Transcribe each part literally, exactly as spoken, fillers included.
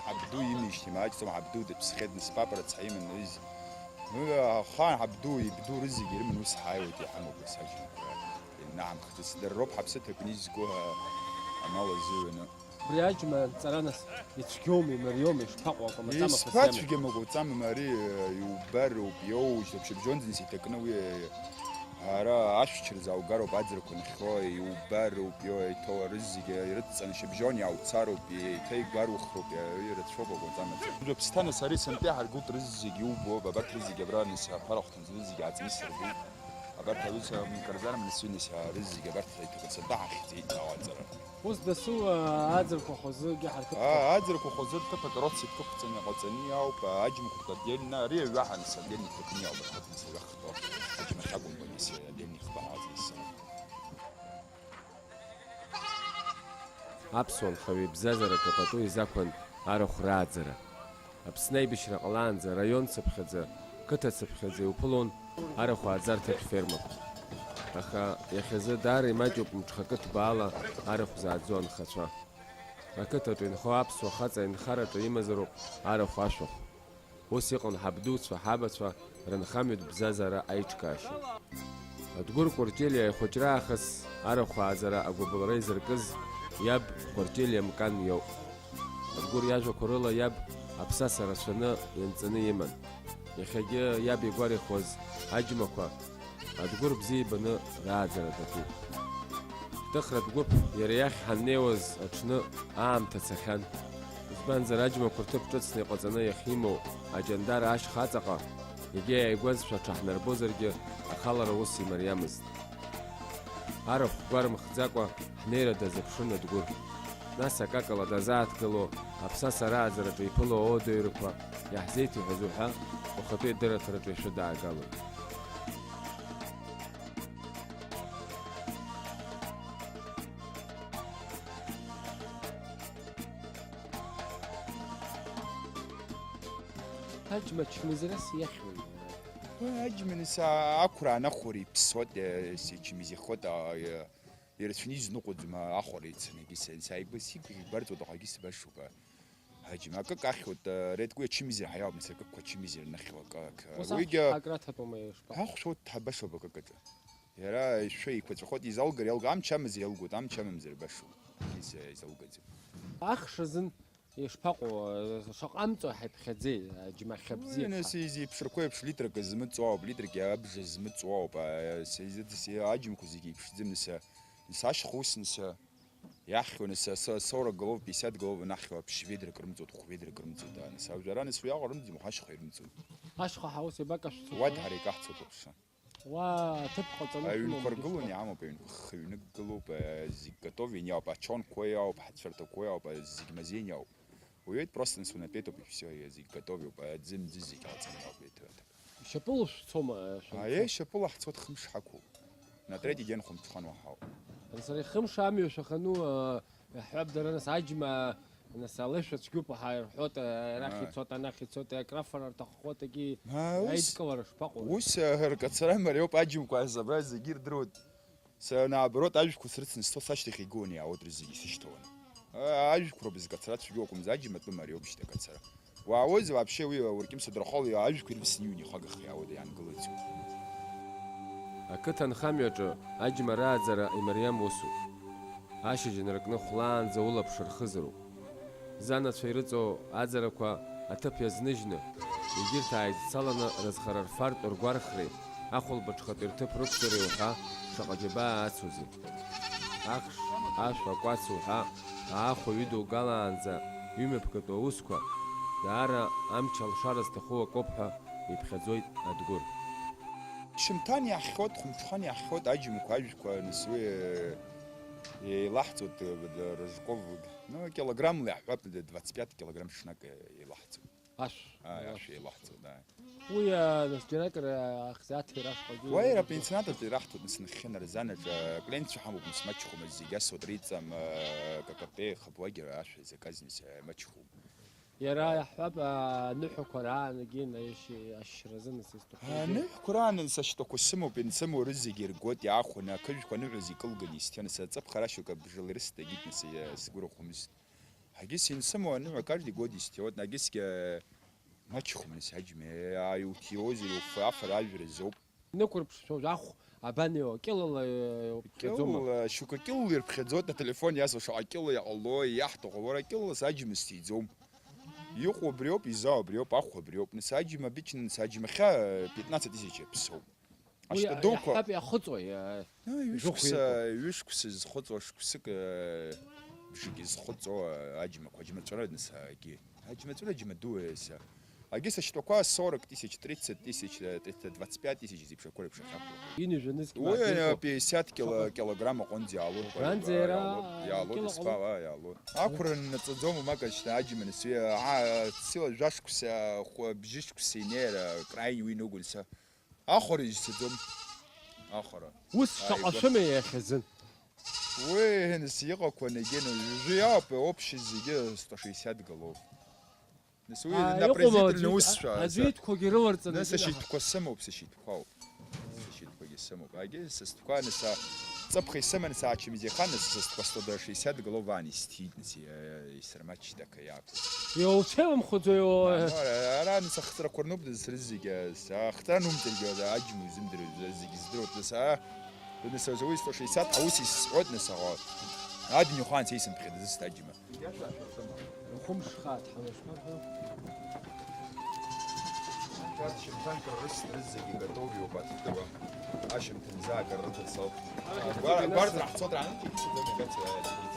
Ҳабду имижьҭеи маҷӡам, ҳабду дыԥсхьеит, нас папа рацәа иман, ҩыза. Ахаан ҳабду, ибду рызегьы ирыман, ус ҳааиуеит, иҳамоуп нас аџьмақәа. Инаҳамхӡыц, дара роуп ҳаԥсы ҭакны изку ҳәа амал азыҩны. Убри аџьма анҵара нас ицәгьоума, имариоума, ишԥаҟоу, акәамаҵама ԥасиама? Исԥацәгьам, акәаҵамам, ари, э, иубароуп, иоужь, шьыбжьонӡа нас иҭакны уи, э, ара ашәчырӡ ааугароуп, аӡрақәа нхьо, иубароуп, ио-, иҭоу арызегьы ирыдҵаны шьыбжьон иаауцароуп, еиҭа игәарухроуп, иа-, ирацәоуп, акәаҵамаӡам. Уажәы Аԥсҭа нас ари сынтәа иаҳаргылт рызегьы иубо, абарҭ рызегьы абра нас аԥара ахәҭанӡа рызегьы ааҵмысыргылт. Абарҭ аҩыза Микарзар Мнасыҩ нас рызегьы абарҭ иҭакәацатәа ҳахьӡеит ауаҵара. Ус дасу, аа, аӡырқәа хәазыгьы ҳаркыдхап. Аа, аӡырқәа хәазы рҭыԥ акароци дкықәҵаны иҟаҵаны иауп, аа, аџьмақәа ртәы отдельно, ари аҩаҳа нас отдельно иҭакны иауп, архыдҵа иахҟьо, аџьмахь акәымкәа, нас отдельно ихбаауаӡ нас. Аԥсуа нхаҩы ибзазараҿы пату изақәын арахә рааӡара. Аԥсны аибашьра ҟалаанӡа араион цыԥхьаӡа, қыҭа цыԥхьаӡа иуԥылон арахә ааӡарҭатә фермақәа. Аха иахьазы даара имаҷуп мҽхакы ҭбаала арахә зааӡо анхацәа. Ақыҭаҿы инхо аԥсуа хаҵа инхараҿы имазароуп арахә ашәахә. Ус иҟан ҳабдуцәа, ҳабацәа рынхамҩатә бзазара аиҿкаашьа. Адгәыр Кәарҷелиа ихәыҷра аахыс арахә ааӡара агәыбылра изыркыз иаб Кәарҷелиа Мкан иоуп. Адгәыр иажәақәа рыла иаб аԥсаса рацәаны ианҵаны иман. Иахьагьы иаб игәарихуаз аџьмақәа Адгәыр бзиа ибаны рааӡара даҿуп. Ҭыхратә гәыԥ иара иахь ҳаннеиуаз аҽны аамҭа цахьан. Избанзар, аџьмақәа рҭыԥ ҿыцны иҟаҵаны иахьимоу аҷандара ашьха аҵаҟа, егьа иааигәазшәа аҽаҳнарбозаргьы, ахалара ус имариамызт. Арахә гәарымхӡакәа ҳнеира дазыԥшын Адгәыр. Нас акакала дазааҭгыло, аԥсаса рааӡараҿы иԥыло ауадаҩрақәа иаҳзеиҭеиҳәаз уҳәа, ухатәы идырраҭараҿы ишәыдаагалоит. Аџьма чмазарас иахьуеи? Аџьма нас ақәра анахәара иԥсуеит, э, сычмазихуеит, а, э, ирацәаны изныҟәаӡом, а, ахәара ицаны, егьыс, сааигәа сигәырӷьо ибарҵоит, аха егьыс башоуп, а. Аџьма акык ахьуеит, э, редкуи ачмазар ҳәа иауп, нас акыкқәа ачмазар нахьуа акы, акы. Ус уигьы ахәшә акраҭатәума, ишԥа? Ахәшә уҭ ҳабашоуп акыкаҿы. Иара ишәы еиқәаҵәахоит, изалгар иалга, амч амазар иалгоит, амч амамзар башоуп, егьыс, э, изалгаӡом. Ахш азын ишԥаҟоу, шаҟа амҵои ҳаиԥхьаӡеи, аџьмахьа бзиа? Уи нас изеиԥшрақәо еиԥш литрак змыҵуа ауп, литрак абжа змыҵуа ауп, а, са изы-, са аџьмақәа зегьы еиԥшӡам, нас, нас ашьха ус, нас, иахьхьоу, нас, са сорок голов, пятьдесят голов анахьхьоу, ԥшь ведрак рымҵоит, хә ведрак рымҵоит, а, нас, ажәара, нас уи аҟара рымҵӡом, ашьха ирымҵоит. Ашьха ҳаус еибакашәҵо? Уа дҳара икаҳцоит уаԥшьа. Уа аҭыԥ ҟаҵаны шәымоуп, аҩнқәа ргылон, егьышәҳәа. Иҳамоуп, аҩнқәа хҩнык гылоуп, э, зегь готовен иауп, ачонқәа иауп, ҳацәарҭақәа иауп, э, зегь мазеин иауп. Уаҩы просто нас унапеитоуп, и всё, э, зегь готовиуп, э, аӡы-мӡы зегь ҟаҵаны иауп, еиҭа. Шьапыла шәцома, э, шәанцо? Аиеи, шьапыла ҳцоит, хымш ҳақәуп. На третий день хәымҽхан уаҳауп. Сара хымш амҩа шәахану, э, Иаҳҳәап, дара нас аџьма, нас алышәа цәгьоуп ҳәа ирҳәоит, арахь ицоит, анахь ицоит, акрафара рҭаххоит, егьи Ма, ус, аидкылара шԥаҟоу? Ус, э, ркацара мариоуп, аџьмақәа абра зегьы ирдыруеит. Са, наоборот, ажәқәа срыцны сцо, сашьҭахь игыланы иаауеит рызегьы исышьҭаланы. А, ажәқәа роуп зкацара цәгьоу акәымзар, аџьматәы мариоуп шьҭа акацара. Уаауеи, вообще уи, уаркьым сыдрахола, ажәқәа ирывсны иҩны ихагахьы иаауеит, иаангылоит. Ақыҭа анхамҩаҿы аџьма рааӡара имариам усуп. Ашьыжь инаркны хәлаанӡа улаԥш рхызароуп. Занацәа ирыҵоу аӡарақәа аҭыԥ иазныжьны, егьырҭ ааидцаланы рызхара рфартә ргәархреи, ахәылбыҽхатәи рҭыԥ рықәҵареи уҳәа шаҟа џьабаа ацузеи! Ахш, ашә, акәац уҳәа аахәа ҩыдугалаанӡа ҩымҩаԥгатәу аусқәа, даара амч алшара зҭаху акоуп ҳәа иԥхьаӡоит Адгәыр. Шьымҭан иаҳхьоит, хәымҽхан иаҳхьоит, аџьмақәа, ажәқәа, нас уи, э, еилаҳҵоит, э, Рыжков, ну, килограммла иаҳҳәап, двадцать пять килограмм ҽнак, э, еилаҳҵоит. Ашә. Ааи, ашә еилаҳҵоит, ааи. Уи, а, нас џьаракыр, а, ахзаҭира ашҟагьы Уа иара иалагоит. Апенсионатаҿы ираҳҭоит, нас нахьхьи нарзанаҿ, а, кленцәа ҳамоуп, нас мачхәума, зегь асуа дриҵам, а, К К П, хабуагьы ашә заказ, нас, а, мачхәума. Иара иаҳҳәап, аныҳәақәа раанагьы наишьашьразы нас изҭаху. Аныҳәақәа раан сашьтәақәа сымоуп, иансымоу рызегьы иргоит, иаахәаны, ақыжәқәа аныҳәаз икылганы исҭион, саҵыԥхарашьоуп, абжала ирысҭагьы нас, сгәы рыхәымызт. Агьыс иансымоу аныҳәа каждый год исҭиуеит, агьысгьы маҷхом нас аџьма, иуҭиуозеи, афара ажәра азоуп. Инықәырԥшшәа уажә ахә абанеиуа, кьылала, э, иԥхьаӡома? Кьылла, шьоук кьылла ирԥхьаӡоит, ателефон иасуа шаҟа кьылла иҟало, иаҳҭаху, уара кьылла саџьма сҭиӡом. Иҟоу абриоуп, изау абриоуп, ахә абриоуп. Нас аџьма обычно, нас аџьмахьа, э, пятнадцать тысяч иаԥсоуп. Уи ашьтәа дуқәа. Иаҳҳәап, иахыҵуеи, э, А, ҩышықәса, жәохә иҟоу? Ҩышықәса зхыҵуа шықәсык, э, бжак изхыҵуа, э, аџьмақәа, аџьмаҵәыра, нас, агьи. Аџьмаҵәыра, аџьма ду, э, са. Агьыс ашьтәақәа сорок тысяч, тридцать тысяч, э, тридцать, двадцать пять тысяч зеиԥшрақәа реиԥш ахьақәу. Ини жәанызқь Уи, мааҭ э, еиқәу. Пятьдесят кило-, Шаҟа? Килограмм аҟынӡа иаалоит, Уажәанӡа уара иара иаалоит, иаалоит, кило исфа, ҟалоит? Ва, иаалоит. Ақәра ннаҵаӡом, умак ашьҭа аџьма, нас, уи, а, сила жәашықәса, хә-, бжьышықәса инеира, крайне уи ныгәылса. Ахәара изцаӡом. Ахәара. Ус шаҟа Ааигәа. Шәымеи иахьазын? Уи, нас, иҟақәа нагьы, уажәы иоуп, общий зегьы сто шестьдесят голов. Нас уи А, напрезительный иҟоума аӡәит-, усшәа, а, аӡәитәқәагьы рыларҵаны Нас изынаҳа- сашьитәқәа сымоуп, сашьитәқәоуп. Сашьитәқәагьы сымоуп. Агьы са стәқәа, нас, а, ҵыԥх исыманы саачымзиахан, нас са стәқәа сто шестьдесят голов аан исҭиит, нас, э, исырмаҷ. Шьҭа акы иакәу. Иуцәеимхәыӡои, о? Ара, ара, нас ахҵрақәа рнуп, нас рызегьы, ахҵра нумҵаргьы, аџьма узымдыруа, зегьы здыруеит, нас, а, нас, уи сто шестьдесят аус исҳәоит, нас, аӷа. Адин ихәан сеисымԥхьа дызысҭ аџьма. Хәымш хаат ҳалашәар ҳәа. Шәарҭ шьыжьбанк ррыст рызегьы гатовиуп аҭыддыруа. Ашьымҭан заа акыр рыдырсоуп. Гәар-, гәарҵра ҳцот раанымҭеит, ицәаӡом, иагац,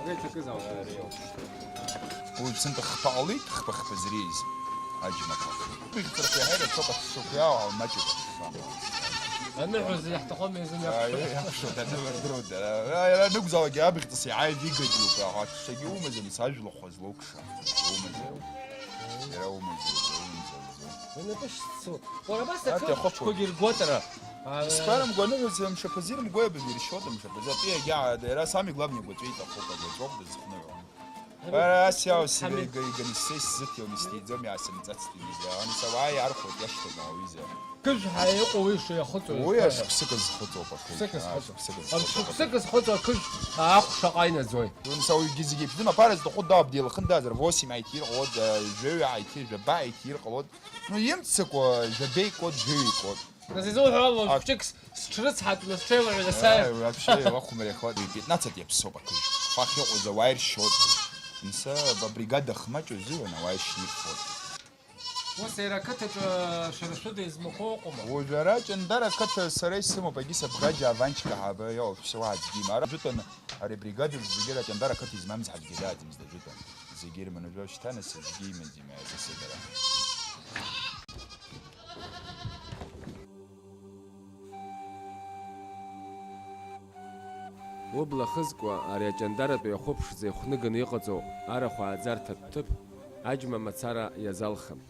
Ара иҭакыз ауп. Ари ауп. Уи ԥсынтә хԥа ҟалеит, хԥа-хԥа зреиз аџьмақәа. Ихьӡарқәа иаҳа ирацәоуп, аҽшьақәа иаауа маҷуп. Аныҳәа зегь ҳҭахом изын Ааи, иаԥшуа. Иаԥшуа, данывардыруа, да. Ара ианакәзаалак абӷьҵас иааиз игагьлуп, аха аҽшагьы умазар, нас ажәлахә злоукша. Умазар. Иара умазар, умазар. Унапы шцу. Уара абас Арҭ иахәаԥшуа. Ақырҭқәагьы ргәаҵара. А, Исԥарам гәаныҳәаӡам, мшаԥазир мгәеи абызиршьоит, мшаԥазы. Атәи иагьа, иара самый главный гәаҵәеит ахәык агәаҵәоуп дызхныҳәо. Ҳамид, Ара ас иаау Ҳамид. Сига-, Ганисеи сзыҭиуам, исҭиӡом, иаасымҵацт ҩыза. Ани са уааи архәоит, иашьҭоума уҩыза? Қыжә ҳәа иҟоу уи шиахыҵуа Уи иҳәа. Ашықәсык зхыҵуп ақыжә. Шықәсык зхыҵуа. Ашықәсык зхыҵуа ақыжә ахә шаҟа инаӡои? Уи са уигьы зегьы иԥшӡам, аԥара зҭаху дааб дилахындазар, восемь аиҭир ҟалоит, жәаҩа аиҭир, жәаба аиҭир ҟалоит. Ну, имццакуа, жәабеи код, жәаҩеи код. Нас изуҳәо ала, Ак- хәҷык с-, сҽрыцҳатәны сҽеилаҳәаны сааир. Ааи, вообще, уахәмариахоит, уи пятнадцать иаԥсоуп ақыжь. Фах иҟоуз ауаа иршьоит. Нас, ба-, бригада хмаҷу зыҩуан, ауаа иршьны ирфоит. Ус иара ақыҭаҿы шәара шәыда измахәо ыҟоума? Уажә ара Ҷандара ақыҭа сара исымоуп, агьыс абӷаџьаа Ванчка ҳаба иоуп, ԥсуа аӡәгьы има. Ара жәытәан ари абригада зегьы ара Ҷандара ақыҭа измамз аӡәгьы дааӡамызт ажәытәан. Зегьы ирыманы жәа шьҭа, нас аӡәгьы имаӡам, аиасыседара. Убла хызкуа ари аҷандаратәи ахәы ԥшӡа ихәныганы иҟаҵоу арахә ааӡарҭатә ҭыԥ аџьма мацара иазалхын.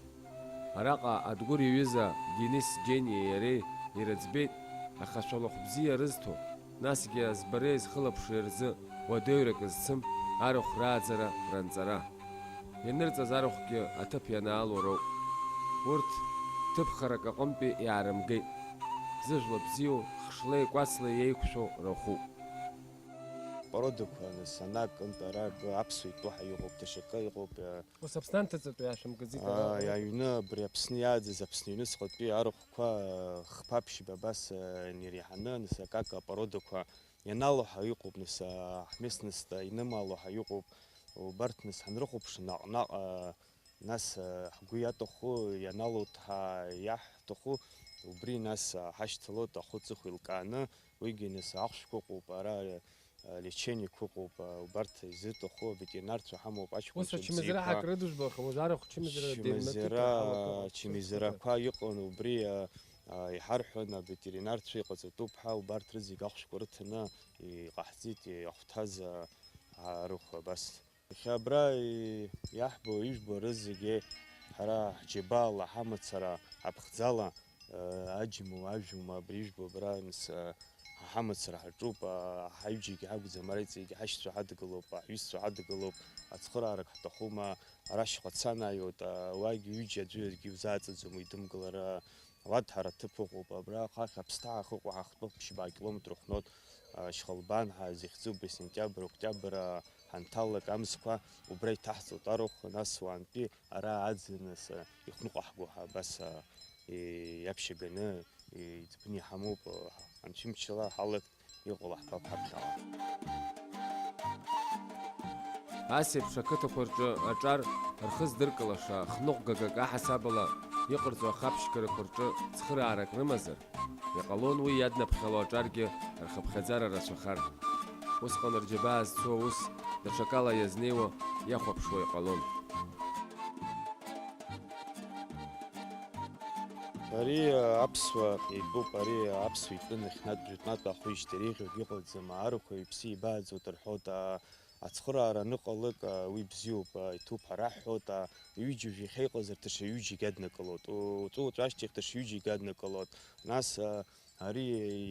Араҟа Адгәыр иҩыза Денис Џьениеи иареи ирыӡбеит, аха шәалахә бзиа рызҭо, насгьы збареи зхылаԥшреи рзы уадаҩрак зцым арахә рааӡара ранҵара. Ианырҵаз арахәгьы аҭыԥ ианаало роуп. Урҭ ҭыԥхарак аҟынтәи иаарымгеит. Зыжәла бзиоу, хшлеи кәацлеи иеиқәшәо рахәуп. Породақәа, нас, анакынтә, арак, аԥсуа итәы ҳәа иҟоуп, даҽакы иҟоуп, э, Ус Аԥсны анҭыҵтәи иаашәымгаӡеит, аа, ара. Аҩны, абри Аԥсны иааӡаз Аԥсны аҩныҵҟатәи арахәқәа, э, хԥа-ԥшьба абас, э, инареиҳаны, нас, акака апородақәа ианалоу ҳәа иҟоуп, нас, э, ҳместность, э, инымало ҳәа иҟоуп, убарҭ, нас, ҳанрыхәаԥш наҟ-наҟ, э, Нас, э, ҳгәы иаҭаху, ианалоу ҳа-, иаҳҭаху, убри нас, э, ҳашьҭалоит ахәы-ҵыхә еилкааны, уигьы нас ахәшәқәа ыҟоуп, ара, э, лечениеқәа ыҟоуп, э, убарҭ изыҭаху аветеринарцәа ҳамоуп, аҷкәынцәа Ус ачымазара бзиақәа. Ҳак рыдыжәбахьоу, уажәы арахә чымазара Чымазара, дерматитла ҳалатәоуп. Чымазарақәа иҟан, убри, э, э, иҳарҳәон аветеринарцәа иҟаҵатәуп ҳәа, убарҭ рызегь ахәшәқәа рыҭаны иҟаҳҵеит, иахәҭаз, э, арахә абас. Иахьа абра и-, иаҳбо, ижәбо рызегьы ҳара ҳџьабаала, ҳамацара, аԥхӡала, э, аџьмоу, ажәмоу абри ижәбо абра, нас, э, ҳа Ҳамацара ҳаҿуп, а, ҳаҩыџьагьы ҳакәӡам, ара иҵегьы ҳашьцәа ҳадгылоуп, ҳҩызцәа ҳадгылоуп, ацхыраарак ҳҭахума, ара ашьхәа дцанааиуеит, а, уаагьы ҩыџьа аӡәы аӡәгьы иузааҵаӡом уидымгылара, уа дҳара ҭыԥ ыҟоуп, абра ахахь Аԥсҭаа ахьыҟоу ҳахьтәоуп ԥшьба километр хәноуп, а, Шьхалбан ҳәа зыхьӡу, сентиабр, октиабр, а, ҳанҭалалак амзқәа убра иҭаҳҵоит арахә, нас уаантәи ара аӡыныс, а, ихныҟәаҳго ҳәа абас, а, и-, иаԥшьаганы, и-, иӡбны иҳамоуп, а, анцәымчала ҳалак иҟало ҳбап ҳаԥхьала. Ас еиԥш ақыҭақәа рҿы аҿар рхы здыркылаша хныҟәгагак аҳасабала иҟарҵо ахаԥшьгарақәа рҿы цхыраарак рымазар, иҟалон уи иаднаԥхьало аҿаргьы рхыԥхьаӡара рацәахар. Усҟан рџьабаа зцу аус даҽакала иазнеиуа иахәаԥшуа иҟалон. Ари аԥсуа итәуп, ари аԥсуа итәы нахьхьнатә жәытәнатә ахәыжьҭеи реиӷьугьы ыҟаӡам, арахә иԥсы ибааӡоит рҳәоит, а, ацхыраара аныҟалак, а, уи бзиоуп, а, иҭоуп ҳәа раҳҳәоит, а, ҩыџьа жәиха иҟазар даҽа ҩыџьагьы аднакылоит, у-, уаҵәы-уаҵәы ашьҭахь даҽа ҩыџьагьы аднакылоит, нас, а, ари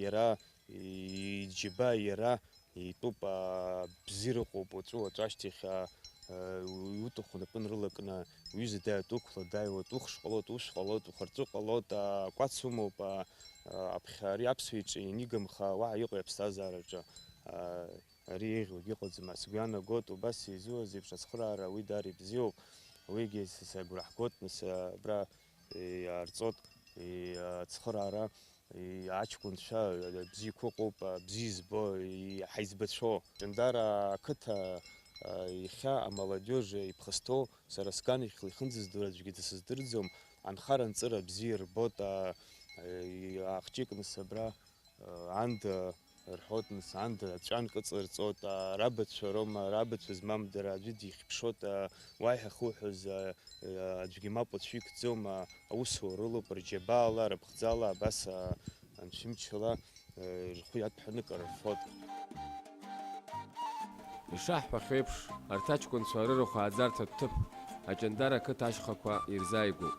иара, иџьаба иара, итәуп, а, бзиара ыҟоуп, уаҵәы-уаҵәы ашьҭахь, а, а, иуҭаху напы нрылакны, уҩыза дааиуеит, уқәла дааиуеит, ухш ҟалоит, ушә ҟалоит, ухырҵәы ҟалоит, а, акәац умоуп, а, а, аԥхьа ари аԥсуа иҿы ианигымха, уаҳа иҟои аԥсҭазаараҿы, а, ари еиӷьугьы ыҟаӡам, ас сгәы иаанагоит, убас изуаз еиԥш ацхыраара уи даара ибзиоуп, уигьы с-, сагәра ҳгоит, нас, а, абра, е, иаарҵоит, е, ацхыраара. Аҷкәынцәа бзиақәа ыҟоуп, бзиа избо, ҳаизбацәоу. Ҷандара ақыҭа иахьа амолодежь иԥхасҭоу сара сганахьала ихынӡаздыруа аӡәгьы дсыздырӡом, анхара-анҵыра бзиа рбоит, ахҷыкныс абра анда рҳәоит, нас анда аҵәа нкыҵарҵоит, рабацәа роума, рабацәа змам дара аӡәы дихьыԥшуеит, уа иҳахуҳәоз аӡәгьы мап уцәикӡом, аусура рылоуп, рџьабаала, рыԥхӡала, абас, а, анцәымчала, э, рхәы иаҭәҳәаны кыр рфоит. Ишаҳҳәахьоу еиԥш, арҭ аҷкәынцәа рырахә ааӡарҭатә ҭыԥ, Аҷандара ақыҭа ашьхақәа ирзааигәоуп.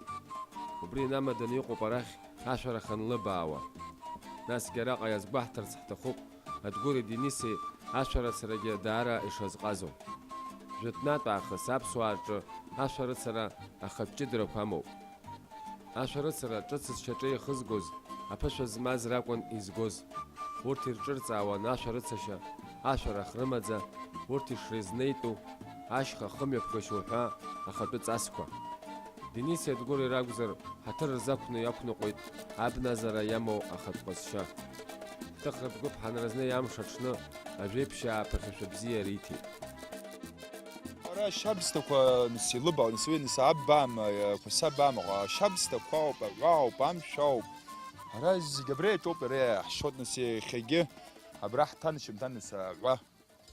Убри инамаданы иҟоуп арахь ашәарах анлыбаауа. Насгьы араҟа иазгәаҳҭарц ҳҭахуп, Адгәыри Денисеи ашәарыцарагьы даара ишазҟазоу. Жәытәнатә аахыс аԥсуаа рҿы ашәарыцара ахатә ҷыдарақәа амоуп. Ашәарыцара ҿыц зшьаҿа иахызгоз, аԥышәа змаз ракәын изгоз. Урҭ ирҿырҵаауан ашәарыцашьа, ашәарах рымаӡа, урҭ ишрызнеитәу, ашьха ахымҩаԥгашьа уҳәа ахатәы ҵасқәа. Денис Адгәыри ракәзар, ҳаҭыр рзақәны иақәныҟәеит абназара иамоу ахатә ҟазшьа. Ҭыхратә гәыԥ ҳанразнеи амш аҽны ажәеиԥшьаа ԥыхьашәа бзиа риҭеит. Ара ашьабсҭақәа, нас, илыбаау, нас, уи, нас, аббаама, қәаса аббаама, ашьабсҭақәа ауп, аҳәа ауп, амшә ауп. Ара зегь абра иаҿоуп, иара иаҳшьоит, нас, иахьагьы абра ҳҭан шьымҭан, нас, аҳәа,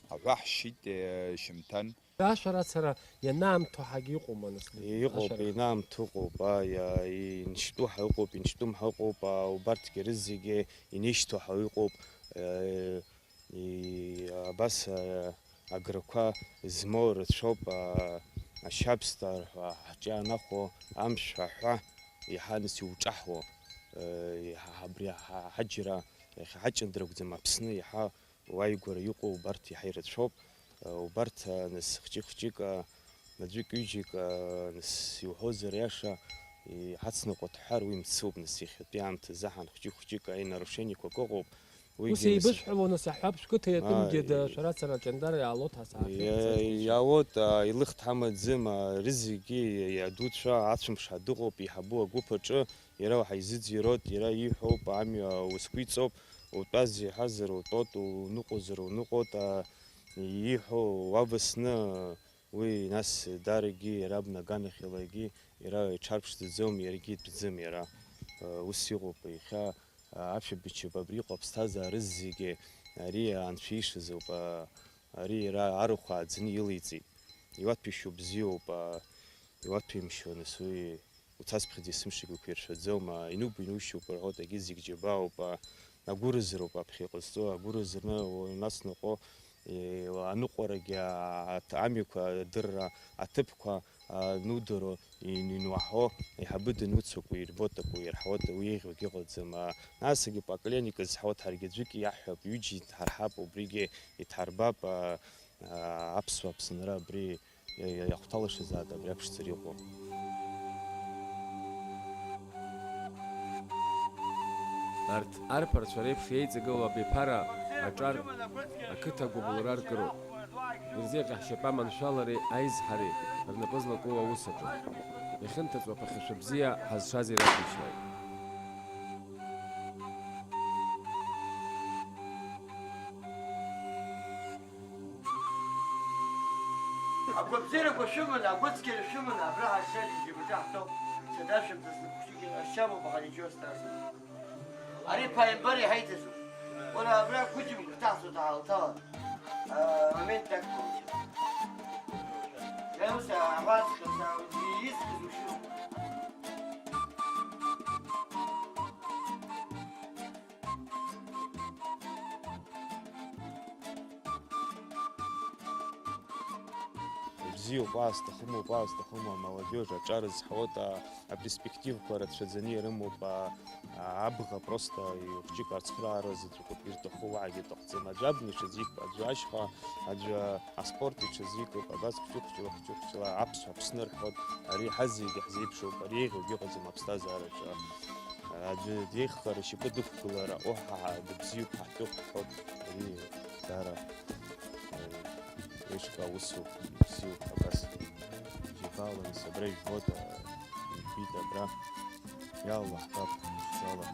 аҳәа ҳшьит, э, шьымҭан. Ашәарыцара ианаамҭоу ҳагьы иҟоума, нас? Иҟоуп, ашәарах? Инаамҭоу ыҟоуп, ааи, ааи, иншьтәу ҳәа ыҟоуп, иншьтәым ҳәа ыҟоуп, аа, убарҭгьы рызегьы инеишьҭоу ҳәа ыҟоуп, э, и-, абас, э, аграқәа змоу рацәоуп, аа, ашьабсҭа ҳәа ҳҿы иаанахәо амшә аҳәа иаҳа нас иуҿаҳуа, э, иаҳа абри ҳа-, ҳаџьара иахьа ҳаҷандара акәӡам, Аԥсны иаҳа уааигәара иҟоу убарҭ иаҳа ирацәоуп. Убарҭ, нас, хәҷык-хәҷык, аӡәык-ҩыџьак, нас, иуҳәозар аиаша, иҳацныҟәо дҳәар, уи мцуп, нас, иахьатәи аамҭазы ҳан хәҷык-хәҷык, и, нарушениақәак ыҟоуп. Ус Уигьы, нас, еибышәҳәалоу, нас, аҳәап шәқыҭа иатәымгьы, а, да, шәарацара Ҷандар иаалоит, ҳасаахьеит, иа-, саахьеит. Иаауеит, а, илыхҭ ҳамаӡам, а, рызегьы, и, адуцәа, ацәымш ҳадыҟоуп, иҳабу агәыԥ аҿы, иара уаҳа изыӡырҩуеит, иара ииҳәоуп, амҩа узқәиҵоуп, утәаз иҳәазар утәоит, уныҟәозар уныҟәоит, а, ииҳәо уавасны, уи нас дааракгьы иара абна аганахьалагьы иара иҽарԥшӡаӡом, иаргьы итәӡам иара. Ус иҟоуп, иахьа, а, ашәаԥыџьаԥ абри иҟоу аԥсҭазаара зегьы ари анцәа ишазоуп, а, ари иара арахә ааӡаны илеиҵеит. Иуаҭәеишьо бзиоуп, а, иуаҭәеимшьо, нас уи Уцасԥхьаӡа есымшагьы уқәиршәаӡом, а, инубо инушьоуп рҳәоит, егьи зегь џьабаауп, а, агәыразроуп аԥхьа иҟазҵо, агәыразраны уаҩ нас наҟәо, Е, аныҟәарагьы, а-, аҭ-, амҩақәа адырра аҭыԥқәа, а, нудыро, ин-, инуаҳо, еиҳабы дануцәакуа, ирбо такәу, ирҳауа такәу еиӷьуагь ыҟаӡам. А, насгьы поколениек зҳауа ҳаргьы аӡәык иаҳҳәап, ҩыџьа иҭҳарҳап, убригьы иҭҳарбап, а, а, аԥсуа Аԥсынра абри иа-, иа-, иахәҭалашазаат абри аԥшӡара иҟоу. Арҭ арԥарцәа реиԥш еиҵагылоу абиԥара аҿар ақыҭа агәыбылра аркыроуп. Ирзеиӷьаҳшьап аманшәалареи аизҳареи рнапы злаку аус аҿы. Иахьынҭыҵуа ԥыхьашәа бзиа ҳазшаз ирацәеишьааит. Агәабзиарақәа шәыманы, агәыцқьара шәыманы, абра ҳашшаџьыџьа баҿы ҳтәоуп. Сара дашәымҵасны хәыҷык ашьамоуп, аха ничего страшного. Ари ԥааимбар иҳаиҭазу? Уара абра гәыџьамк шәҭаҳҵоит аалҭала. А, момент так получил. Я ус аҳәаҵәҟьа, са изкыз ушьоуп. Бзиоуп, аа, сҭахым, аа, сҭахым, амолодежь аҿар зҳауеит, аа, аперспективқәа рацәаӡаны ирымоуп, аа, аа, абӷа просто хәҷык ацхыраара заҵәык ауп ирҭаху, уаагьы иҭахӡам. Аӡәы абна иҽазикуп, аӡәы ашьха, аӡәы аспорт иҽазикуп, абас хәҷы-хәҷыла, хәҷы-хәҷыла аԥсуа Аԥсны рҳәоит, ари ҳазегьы ҳзеиԥшуп, ари еиӷьугьы ыҟаӡам аԥсҭазаараҿы. Аӡәы деиӷьхар ишьапы дықәгылара, оҳаа, дыбзиоуп, ҳаҳтәуп, ҳҳәоит, ари даара, э, еиҿкаа усуп, ибзиоуп, абас. Џьабаала, нас абра ижәбоит, а, ижәбеит абра. Иаллаҳ, кап, ҵала.